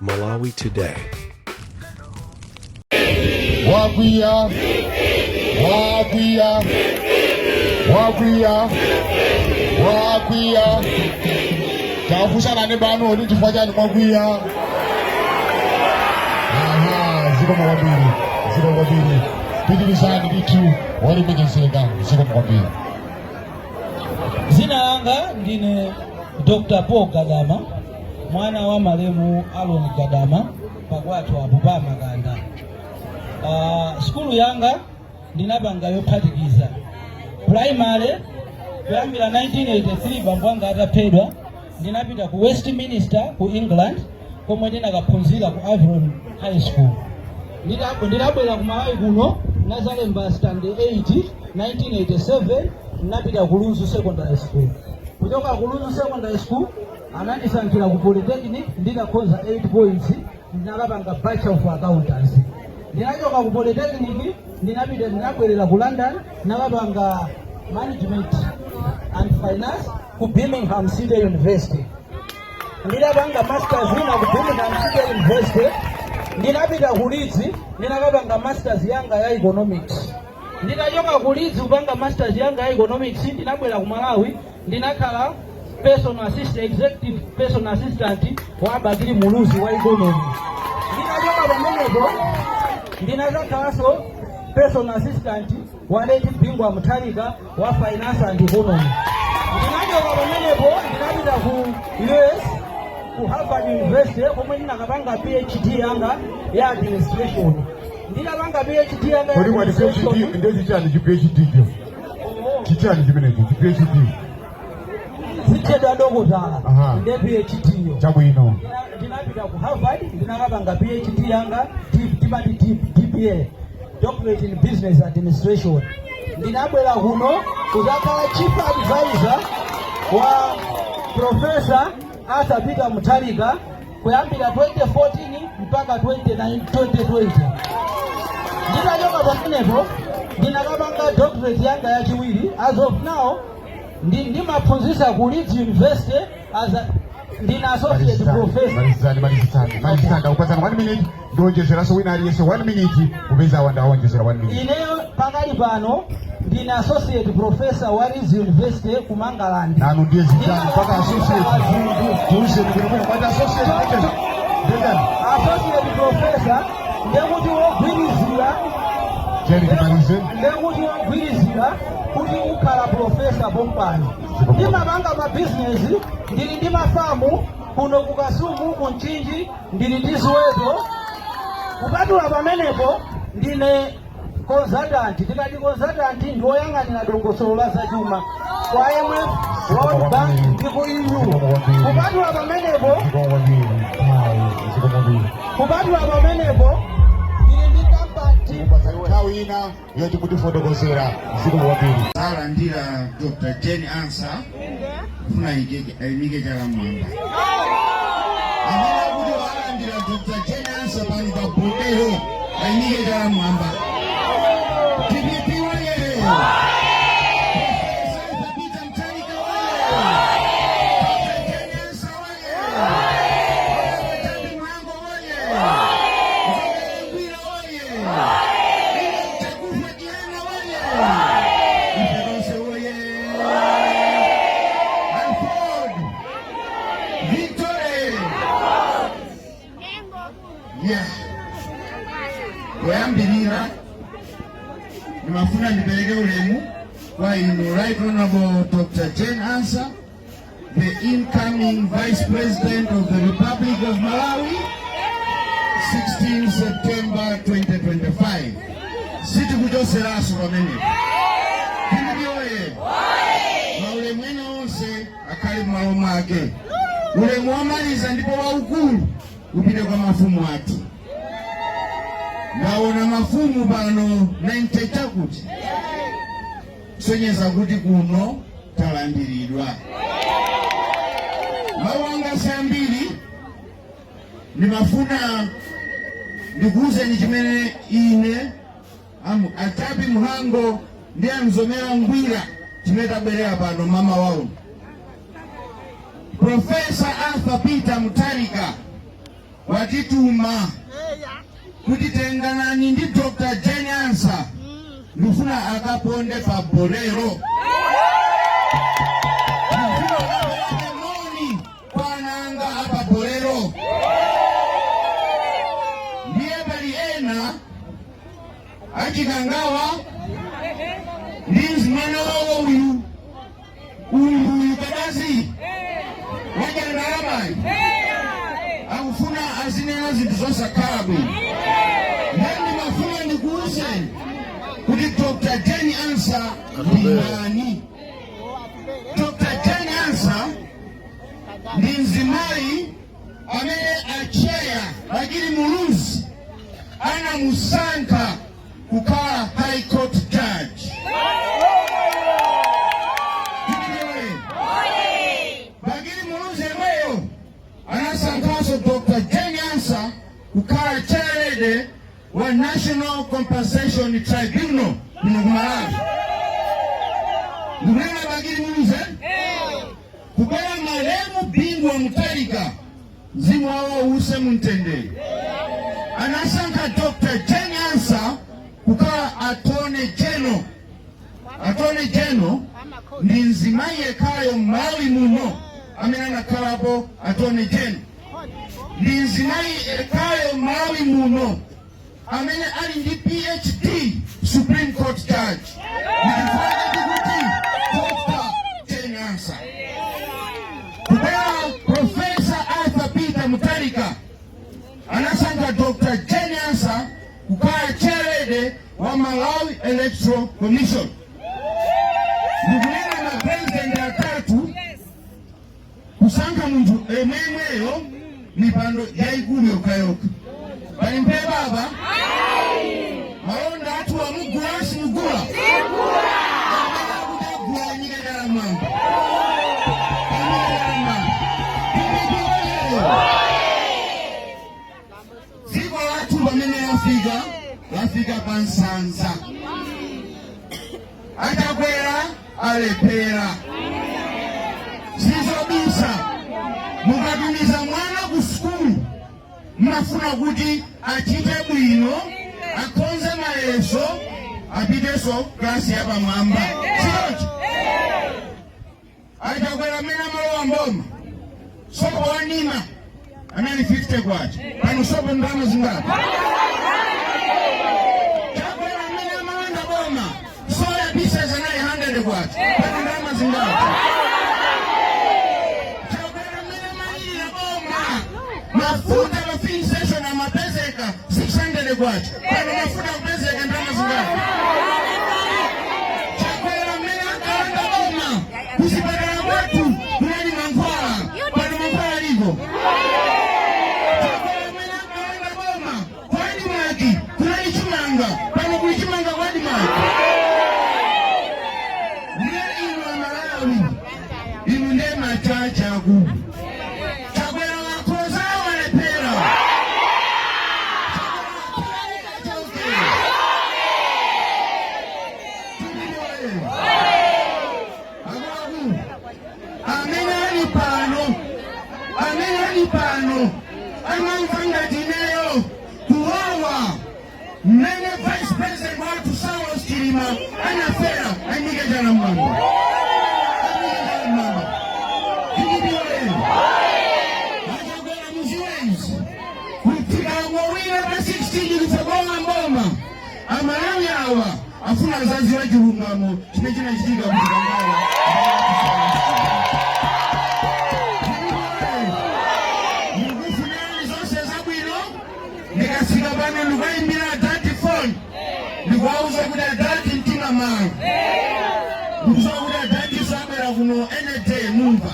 Malawi Today. Wakwiya, wakwiya, wakwiya, wakwiya. Tafunsana pano kuti chifukwa chani mwakwiya? Aha, zikomo kwambiri, zikomo kwambiri. Pitirizani ndithu, wolemekezeka, zikomo kwambiri. Zina langa ndine Dr. Paul Gadama, mwana wa malemu Alon Gadama, pakwathu apo pa Makanda. Sukulu yanga ndinapanga yophatikiza primary kuyambira 1983. Bambo anga ataphedwa, ndinapita ku Westminster ku England, komwe ndinakaphunzira ku Avalon High School. Ndinabwera ku Malawi kuno, nazalemba standard 8 1987, ndinapita ku Lunzu Secondary School. Kuchoka ku Lunzu Secondary School anandisankhira ku Polytechnic. Ndinakhoza 8 points, ndinakapanga Bachelor of Accountancy. Ndinachoka ku Polytechnic, ndinapita, ndinabwerera ku London, nakapanga Management and Finance ku Birmingham City University. Ndinapanga masters ina ku Birmingham City University. Ndinapita ku Leeds, ndinakapanga masters yanga ya economics. Ndinachoka ku Leeds kupanga masters yanga ya economics, ndinabwera ku Malawi, ndinakhala personal assistant, executive personal assistant wa Bakili Muluzi wa economy. Ndinachoka pamenepo, ndinakakhalanso personal assistant wa late Bingu wa Mutharika wa finance and economy. Ndinachoka pamenepo, ndinapita ku US, ku Harvard University, komwe ndinakapanga PhD yanga ya administration. Ndinapanga PhD yanga ya Kodi mwati PhD administration. Ndiye chichani chi PhD cho? Chichani chimenecho chi PhD? Zitchedwa dokotala. Aha. Nde PhD yo. Chabwino. Ndinapita ku Harvard, ndinakapanga PhD yanga, timati DBA, Doctorate in Business Administration. Ndinabwera kuno kuzakhala chief advisor wa Professor Arthur Peter Mutharika kuyambira 2014 mpaka 29 2020. Nditachoka pamenepo, ndinakapanga doctorate yanga yachiwiri. As of now ndimaphunzitsa ku Leeds University as a, ndine associate professor. Malizani, malizani, malizani. Ndakupasani 1 minute, ndionjezeranso wina aliyense 1 minute, kupeza awa ndawonjezera 1 minute. Ineyo pakali pano ndine associate professor wa Leeds University ku Mangalandi. Nanu ndiye zitani mpaka associate? Tuuzeni bwinobwino, mwati associate ndechani? Associate professor ndekuti wogwirizira. Cheni timalize. Ndekuti wogwirizira kuti ukhala professor pompano. Ndimapanga mabizinesi, ndili ndi mafamu kuno ku Kasumu, ku Mchinji, ndili ndi ziweto. Kupatula pamenepo, ndine consultant. Tikati consultant, ndi woyang'anira dongosolo la zachuma kwa IMF, World Bank ndi ku EU. Kupatula pamenepo, Zikomo kwambiri, nthawi, zikomo kwambiri. Kupatula pamenepo, ndili ndi kampani. Kupasa nthawi ina yoti mutifotokozera, zikomo kwambiri. Alandira Dr. Jane Ansah, funa ayimike chala mwamba. Amene akuti walandira Dr. Jane Ansah pano pa Botero, ayimike chala mwamba. DPP woye! Professor Peter Mutharika woye! Dr. Jane Ansah woye! Honorable Mhango woye! Ngwira woye! Ine Chakufwa Chihana woye! Ife tonse woye! AFORD victory! Yeah. Poyambirira ndimafuna ndipereke ulemu kwa inu Right Honorable Dr. Jane Ansah, the incoming Vice President of the Republic of Malawi, 16 September 2025. Sitikuchoseraso pamenepo. DPP oye! Maulemu ena onse akhale m'malo mwake. Ulemu womaliza ndipo waukulu upite kwa mafumu athu. Ndaona mafumu pano 90 chakuti, kusonyeza kuti kuno talandiridwa. Mawu anga si ambiri, ndimafuna ndikuwuzeni chimene ine Achapi Mhango ndi Amzomera Ngwira chimene tabwerera pano mama wauno. Professor Arthur Peter Mutharika Watituma kuti tenganani ndi Dr. Jane Ansah, ndifuna akaponde pa Bolero, ndifuna akapereke moni kwa ananga apa Bolero. Ndiye pali ena achikangawa ndi mwana wawo uyu uyu uyu kadazi wadya ndalamayi, akufuna azinena zinthu zosakhala bwino. Ndiye ndimafuna ndikuwuzeni kuti Dr. Jane Ansah ndi ndani. Dr. Jane Ansah ndi mzimayi amene acheya Bakili Muluzi anamusankha kukhala High Court judge. Bakili Muluzi yemweyo anasankhanso Dr. Jane Ansah kukhala chairlady wa National Compensation Tribunal kuno ku Malawi. Ndikunena Bakili Muluzi. Kubwera malemu Bingu wa Mutharika, mzimu wawo uuse mumtendere, anasankha Dr. Jane Ansah kukhala Attorney General. Attorney General ndi mzimayi yekhayo m'Malawi muno amene anakhalapo Attorney General. Ndi mzimayi yekhayo m'Malawi muno amene ali ndi PhD, Supreme Court judge. Ndichifukwa kuti Dr. Jane Ansah. Kubwera Professor Arthur Peter Mutharika anasankha Dr. Jane Ansah kukhala chairlady wa Malawi Electoral Commission. Ndikunena ma president atatu kusankha munthu emwemweyo mipando yayikulu yokhayokha. Pali mphe baba malonda athu amugula, simugula? Amene akuti agula anyike chala mwamba, anyike chala mwamba. DPP oye! Dziko lathu pamene lafika, lafika pa nsanza. Achakwera alephera, sizobisa. Mukatumiza mwana ku sukulu, mumafuna kuti achite bwino, akhonze mayeso, apitenso klasi yapamwamba, sichoncho? Achakwera amene amalowa mboma, sopo wanima anali 50 kwacha. Pano sopo ndalama zingati? Chakwera amene amalanda boma, soya pieces anali 100 kwacha. Pano ndalama zingati? Chakwera amene amalira boma, mafuta pa filling station amapezeka 600 kwacha. Pano mafuta kupezeka ndalama zingati? Chakwera amene akalanda boma, kuzipatala kwathu kunali mankhwala. Pano mankhwala aliko? Chakwera amene akalanda boma, kwa ADMARC kunali chimanga. Pano kuli chimanga kwa ADMARC? Ndiye inu Amalawi, inu ndiye machachaku. Chakwera wakhoza, walephera? Chakwera oye! Akuluakulu amene ali pano, amene ali pano amamva ngati ineyo kuwawa mmene Vice President wathu Saulos Chilima anafera, ayimike chala mwamba, ayimike chala mwamba. DPP oye! Achakwera, muziwenzi kuti pa 16 kutsogolo mboma, Amalawi awa afuna azaziwa chilungamo chimene chinachitika kuchikangawa. Ndikufunirani zonse zabwino. Ndikasika pano, ndikuyimbira adati phone, ndikuwauza kuti adati mtima mawu, ndikuziwa kuti adati sabwera kuno any day. Mumva.